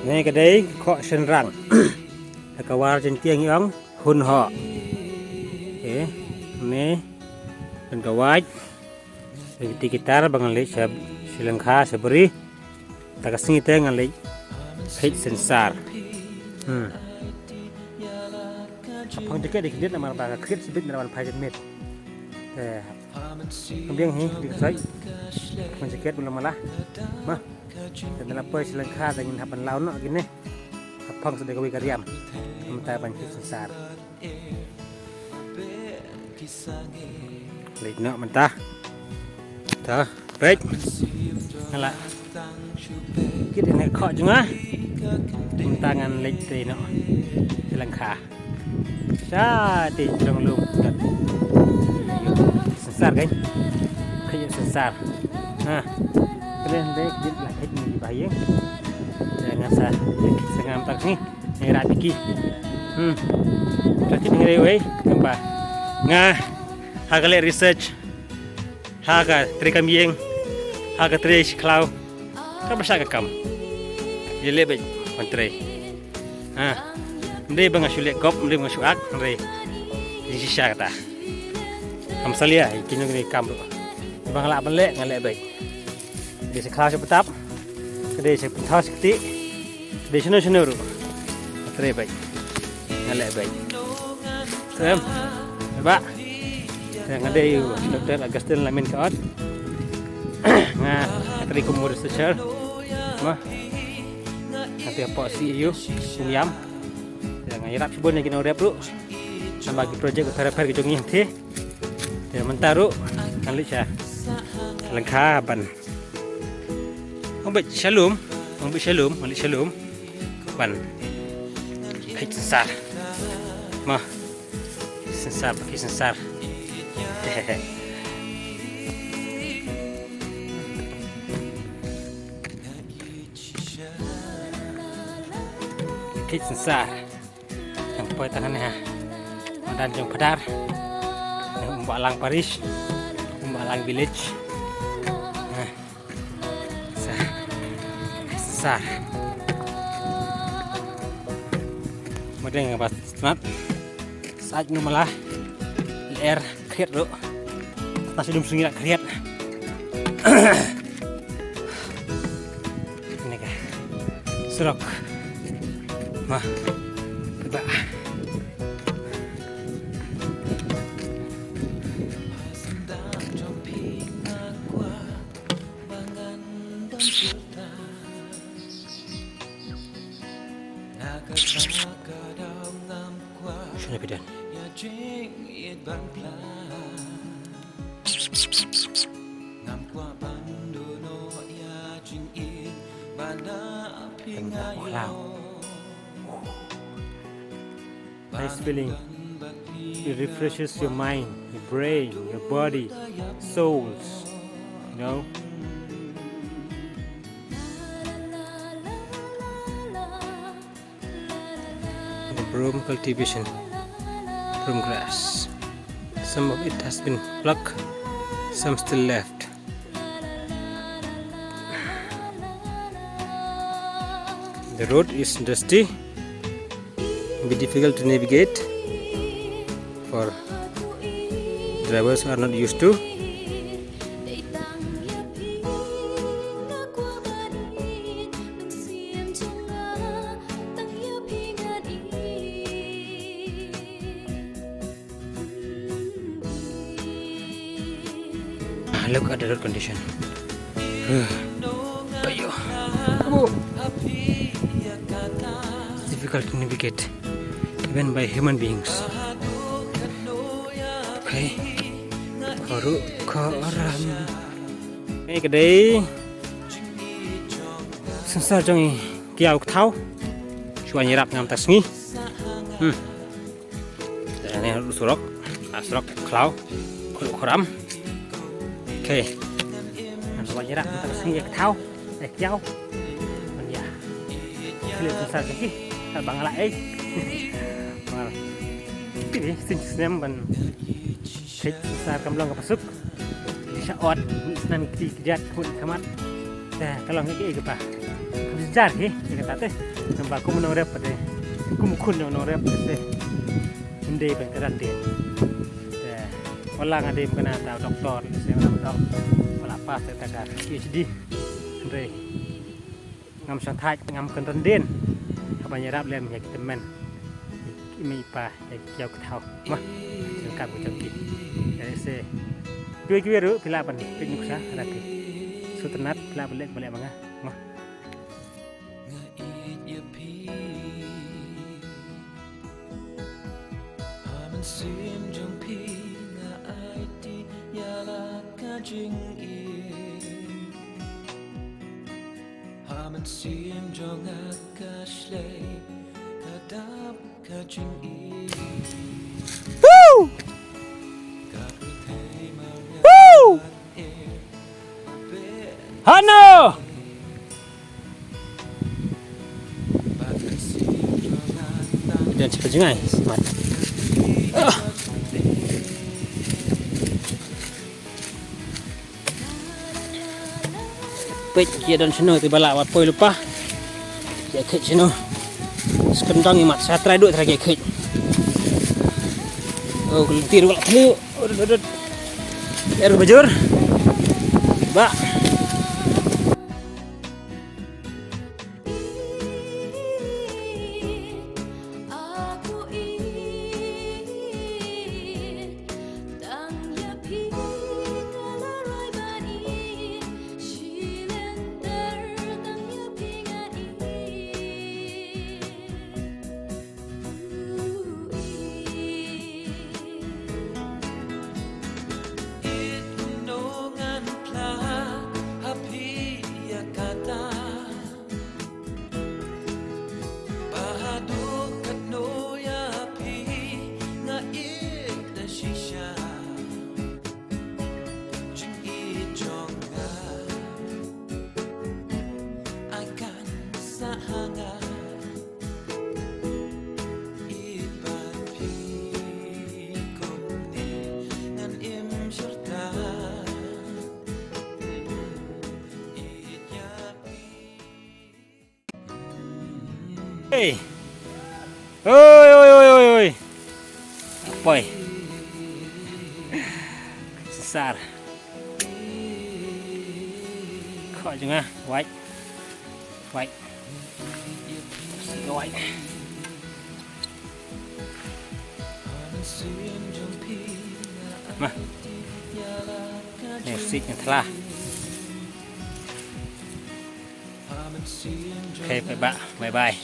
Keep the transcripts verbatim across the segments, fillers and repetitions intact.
Ne ka dei ka khoh shynrang. Ha ka war jingtieng i ong hun hoh. Okay. Ne. Ban ka wait. Ban ka ti ki tar ba ngan leit sha, sha lyngkha sha bri. Ta ka sngi te ngan leit kheit synsar. Hmm. Haphang jaket dei khyndiat namar ba ka khriat shibit namar ban phai janmiet. Te kam biang hi dei ka soi. Haphang jaket bun la mala. Ma. Te nda la poi sha lyngkha te ngin hap ban law noh kine. Haphang sa dei kawei ka riam. Mynta ban kheit synsar. Leit noh mynta. Ta, peit. Nga la kit ïa ka khoh jong nga. Mynta ngan leit te noh sha lyngkha. Sha te jrong lum. Synsar kan. Kheit synsar. Ha. Kane hynrei kit la kheit ni ba ïeng. Te ngan sa kit sa ngam tak ni. Ngi rah biki. Hmm. Ka kit ngi rei wei kumba nga ha ka leh research ha ka trei kam ïeng, ha ka trei shi khlaw. Ka ba shah ka kam. Ïa leh beit ban trei. Ha. Ym dei ba nga shu leh kop, ym dei ba nga shu ak, ym dei. Jingshisha kata. Kam salia ïa kine ki kam ruh. Ba nga lah ban leh, nga leh beit. Dei shi khlaw shi btap. Ka dei shi pynthor shi kti. Ka dei shano shano ruh. Nga trei beit. Nga leh beit. Tem. Ba. Te nga dei u Doktor Augustine Lamin Kaot. Nga trei kum u researcher. Ma. Nga trei hapoh C A U. Kum ïam. Te nga ïarap shibun ïa ki nongrep ruh. Namar ki project u therapher ki jong ngi te. Te mynta ruh ngan leit sha lyngkha ban. Ong beit sha lum, ong beit sha lum, ong beit sha lum. Ban. Kheit synsar. Ma. Synsar, kheit synsar. Kheit synsar. Ngan poi tang hangne ha madan jong Phadar. Umbahlang Parish. Umbahlang Village. Sa. Sa. Madeng ba snat. Sait nu mala. Ler. Khriat ruh. Tang shi dum sngi la khriat. Kane ka surok. Ma. Ba. Shuna bidan. Nice feeling. It refreshes your mind, your brain, your body, souls. You know? The broom cultivation, broom grass. Some of it has been plucked, some still left. The road is dusty, be difficult to navigate for drivers who are not used to. Look at the road condition. Ayo. Oh. It's difficult to navigate, even by human beings. Okay. Koru koram. Ni ka dei synsar jong i kiaw kthau. Shuwa ngi rap ngam ta sngi. Hmm. Te ne u surok, a surok khlaw, khuid khuram. Okay. Ngan sa wan ïarap mynta ka sngi ïa ka thaw, ïa ka kiaw. Ban ïa khlieh synsar jong ki, ka ba nga lah ei. Mar. Ki sien snem ban khlieh synsar kam long kaba suk. Ki sha ot, mih snem ki kjat, khut ka mat. Te ka long ïa ki ei kaba. Jar hi, ïa kata te. Namar kum nongrep pat de. Kum khun nongrep pat de. Ym dei ban kren de. Te, wat la nga dei ban kren ta doktor, se nga dei doktor. Wat la pass ta ka PhD. Hynrei ngam shang thait, ngam kynran dien. Haba ïarap lem ïa ki tymmen. I mei i pa ïa ki kiew ki thaw. Mo, jingkam ka jong ki. Ïa se. Kiwei kiwei ruh phi lah ban peit nuksa, hynrei phi sngewtynnat, phi lah ban leh, ban leh ma nga. Mo. Nga ïeit ïa phi. Ha mynsiem jong phi nga aiti ïa la ka jingïeit. Ha mynsiem jong nga ka shlei ka dap ka jingïeit. Woo! Ka pyrthei ma nga Woo! Hano! Jan chepa jingai, smat. Ah. Peit ki don shano te ba la wat poi lypa. Ki khit shano. Skandang i mat sa trai duk trai ki khit. Oh, kelentir wala tliu. Udut, udut. Ïa ruh bajur. Ba. Hey. Oi, oi, oi, oi, oi. Apoi. Sar. Kho jnga, wait. Wait. Wait. Ma. Ni sit ngan thla. Okay, bye bye. Bye bye.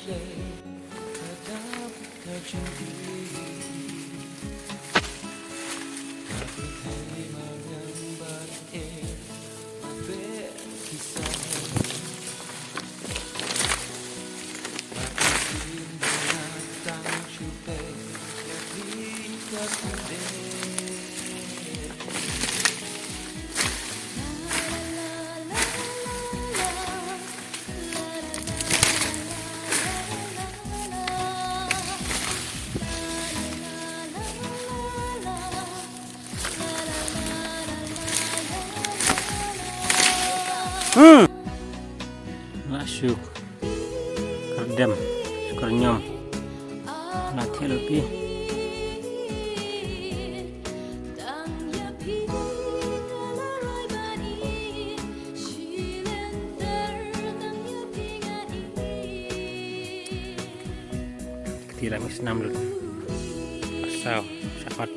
Hmm. Nga shu kyrdan, shu kyrñiom. Nga theh lut ïa phi. Kti la mi snam lut. Saw, sapat.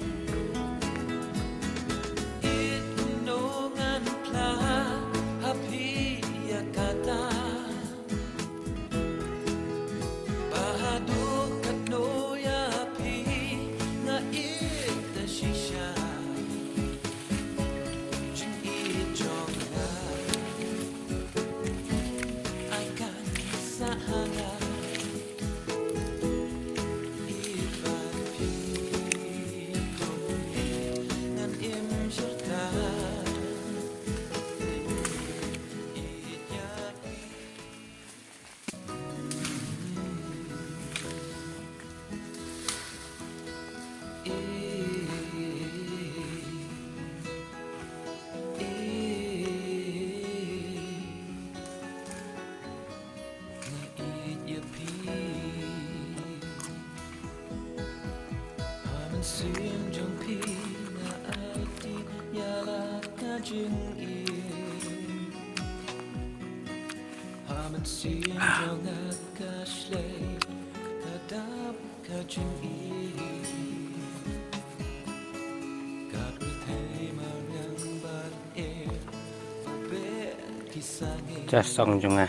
Cha song jong nga.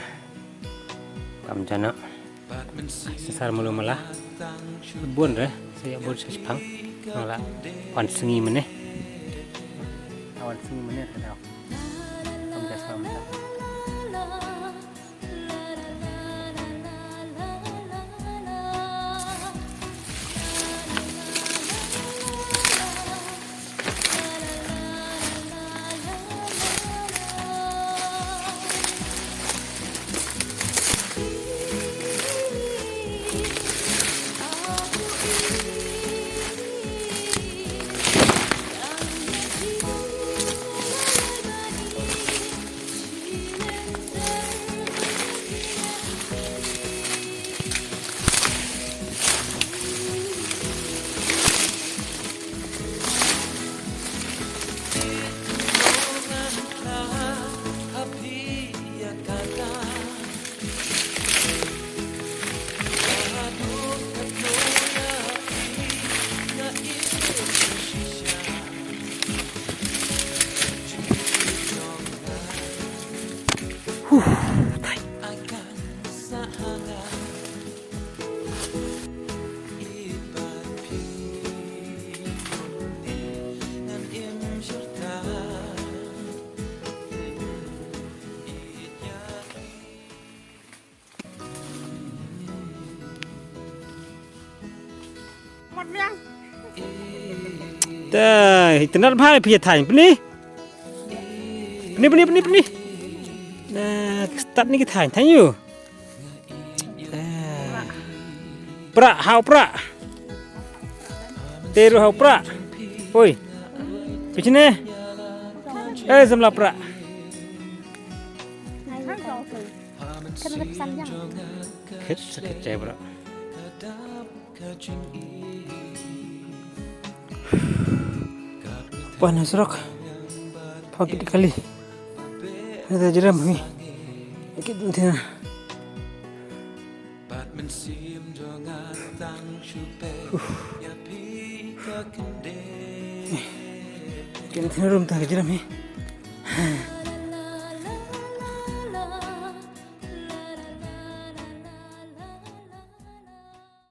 Kam jana. Sesar malu mala. Bun re, saya bun sespang. Ngala wan sngi mene. Wan sngi mene ka dau. Kam ja song mala. Dai, ita nat bhai phi thaiñ pni. Pni, pni, pni, pni. Na, start ni ki thaiñ, thaiñ yu. Pra, hau pra. Teru hau pra. Oi. Pichne. Eh, samla pra. Khit sa khit jai pra. Pan surok. Pakit kali. Ada jeram hi. Kit thina. Kit thina rum ta jeram hi.